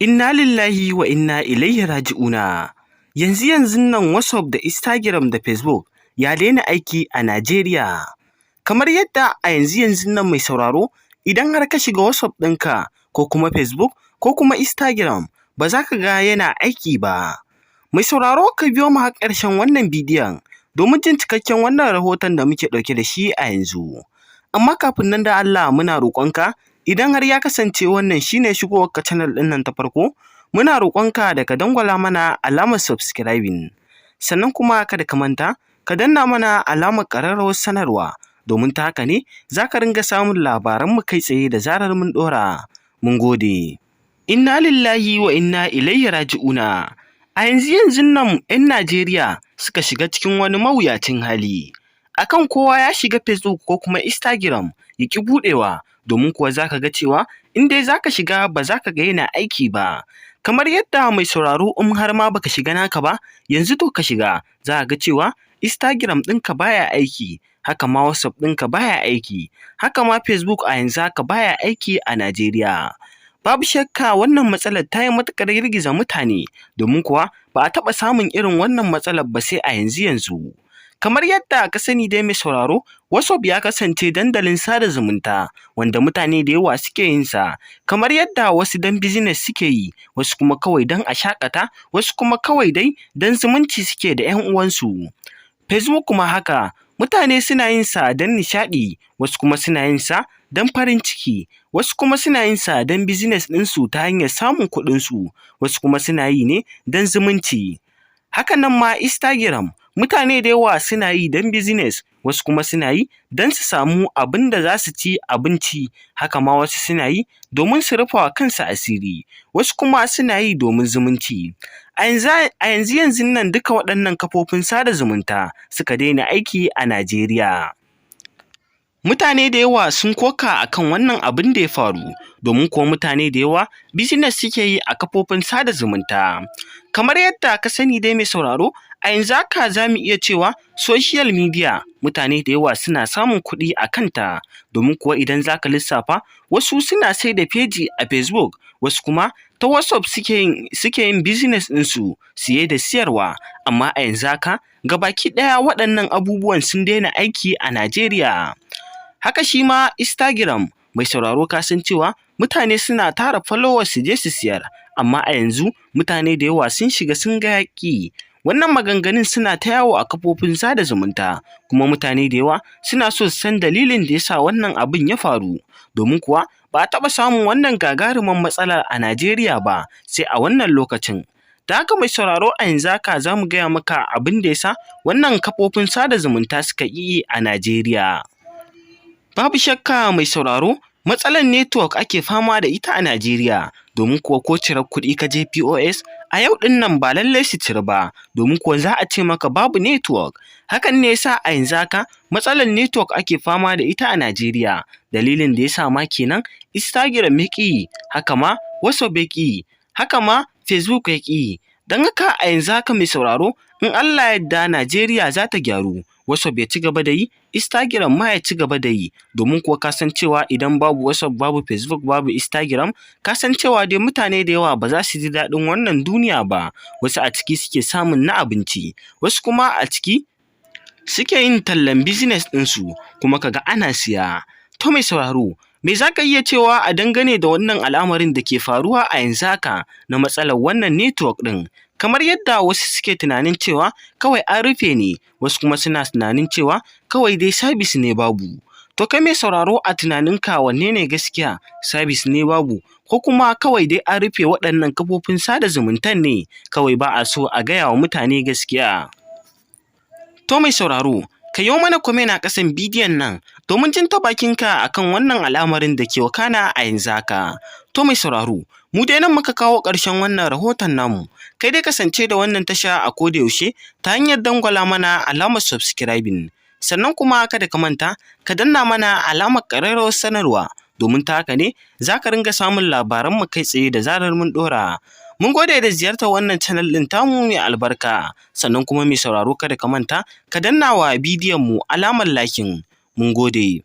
Inna lillahi wa inna ilaihi raji'una. Yanzu yanzun nan WhatsApp da Instagram da Facebook ya daina aiki a Najeriya. Kamar yadda a yanzu yanzun nan, mai sauraro, idan har ka shiga WhatsApp ɗinka ko kuma Facebook ko kuma Instagram, ba za ka ga yana aiki ba. Mai sauraro, ka biyo mu har ƙarshen wannan bidiyon domin jin cikakken wannan rahoton da muke ɗauke da shi a yanzu. Amma kafin nan, da Allah muna roƙonka, idan har ya kasance wannan shine shigowarka channel ɗin nan ta farko, muna roƙonka da ka dangwala mana alamar subscribing. Sannan kuma kada ka manta ka danna mana alamar ƙararrawar sanarwa, domin ta haka ne za ka ringa samun labaranmu kai tsaye da zarar mun ɗora. Mun gode. Inna lillahi wa inna ilaihi raji'una. A yanzu yanzun nan 'yan Najeriya suka shiga cikin wani mawuyacin hali. Akan kowa ya shiga Facebook ko kuma Instagram ya ƙi buɗewa, domin kuwa za ka ga cewa in dai za ka shiga, ba za ka ga yana aiki ba. Kamar yadda, mai sauraro, in har ma baka shiga naka ba, yanzu to ka shiga, za ka ga cewa Instagram ɗinka baya aiki, haka ma WhatsApp ɗinka baya aiki, haka ma Facebook a yanzu haka baya aiki a Najeriya. Babu shakka wannan matsalar ta yi matuƙar girgiza mutane, domin kuwa ba a taɓa samun irin wannan matsalar ba sai a yanzu yanzu. Kamar yadda ka sani dai, mai sauraro, WhatsApp ya kasance dandalin sada zumunta wanda mutane da yawa suke yin sa. Kamar yadda wasu don business suke yi, wasu kuma kawai don a shaƙata, wasu kuma kawai dai don zumunci suke da 'yan uwansu. Facebook kuma haka, mutane suna yin sa don nishaɗi, wasu kuma suna yin sa don farin ciki, wasu kuma suna yin sa don business ɗinsu ta hanyar samun kuɗinsu, wasu kuma suna yi ne don zumunci. Haka nan ma Instagram, mutane da yawa suna yi don business, wasu kuma suna yi don su samu abin da za su ci abinci, haka ma wasu suna yi domin su rufa wa kansu asiri, wasu kuma suna yi domin zumunci. A yanzu yanzun nan duka waɗannan kafofin sada zumunta suka daina aiki a Najeriya. Mutane da yawa sun koka akan wannan abin da ya faru, domin kuwa mutane da yawa business suke yi a kafofin sada zumunta. Kamar yadda ka sani dai, mai sauraro, a yanzu haka za mu iya cewa social media mutane da yawa suna samun kuɗi a kanta, domin kuwa idan za ka lissafa, wasu suna saida page a Facebook, wasu kuma ta WhatsApp suke yin business ɗinsu, siye da siyarwa, amma a yanzu haka gabaki ɗaya waɗannan abubuwan sun daina aiki a Najeriya. Haka shi ma Instagram, mai sauraro, ka san cewa mutane suna tara followers su je su siyar, amma a yanzu mutane da yawa sun shiga sun ga ya ƙi. Wannan maganganun suna ta yawo a kafofin sada zumunta, kuma mutane da yawa suna so su san dalilin da ya sa wannan abin ya faru, domin kuwa ba a taɓa samun wannan gagarumar matsalar a Najeriya ba sai a wannan lokacin. Da haka, mai sauraro, a yanzu haka za mu gaya maka abin da ya sa wannan kafofin sada zumunta suka ƙi yi a Najeriya. Babu shakka, mai sauraro, matsalar network ake fama da ita a Najeriya, domin kuwa ko cirar kuɗi ka je POS a yau ɗin nan, ba lallai su ciri ba, domin kuwa za a ce maka babu network. Hakan ne ya sa a yanzu haka matsalar network ake fama da ita a Najeriya. Dalilin da ya sa ma kenan Instagram ya ƙi yi, haka ma WhatsApp ya ƙi yi, haka ma Facebook ya ƙi yi. Don haka a yanzu haka, mai sauraro, in Allah ya yarda Najeriya za ta gyaru, WhatsApp ya ci gaba da yi, Instagram ma ya ci gaba da yi, domin kuwa ka san cewa idan babu WhatsApp, babu Facebook, babu Instagram, ka san cewa dai mutane da yawa ba za su ji daɗin wannan duniya ba. Wasu a ciki suke samun na abinci, wasu kuma a ciki suke yin tallan business ɗinsu kuma ka ga ana siya. To mai sauraro, me za ka iya cewa a dangane da wannan al'amarin da ke faruwa a yanzu haka na matsalar wannan network ɗin? Kamar yadda wasu suke tunanin cewa kawai an rufe ne, wasu kuma suna tunanin cewa kawai dai service ne babu. To kai mai sauraro, a tunaninka wanne ne gaskiya? Service ne babu, ko kuma kawai dai an rufe waɗannan kafofin sada zumuntan ne, kawai ba a so a gaya wa mutane gaskiya? To mai sauraro, ka yo mana comment a ƙasan bidiyon nan domin jin ta bakinka akan wannan al'amarin da ke wakana a yanzu haka. To mai sauraro, mu dai nan muka kawo ƙarshen wannan rahoton namu. Kai dai kasance da wannan tasha a koda yaushe ta hanyar dangwala mana alamar subscribing. Sannan kuma kada ka manta ka danna mana alamar ƙararrawar sanarwa, domin ta haka ne za ka ringa samun labaranmu kai tsaye da zarar mun ɗora. Mun gode da ziyartar wannan channel ɗin tamu mai albarka. Sannan kuma, mai sauraro, kada ka manta ka danna wa bidiyon mu alamar liking. Mun gode.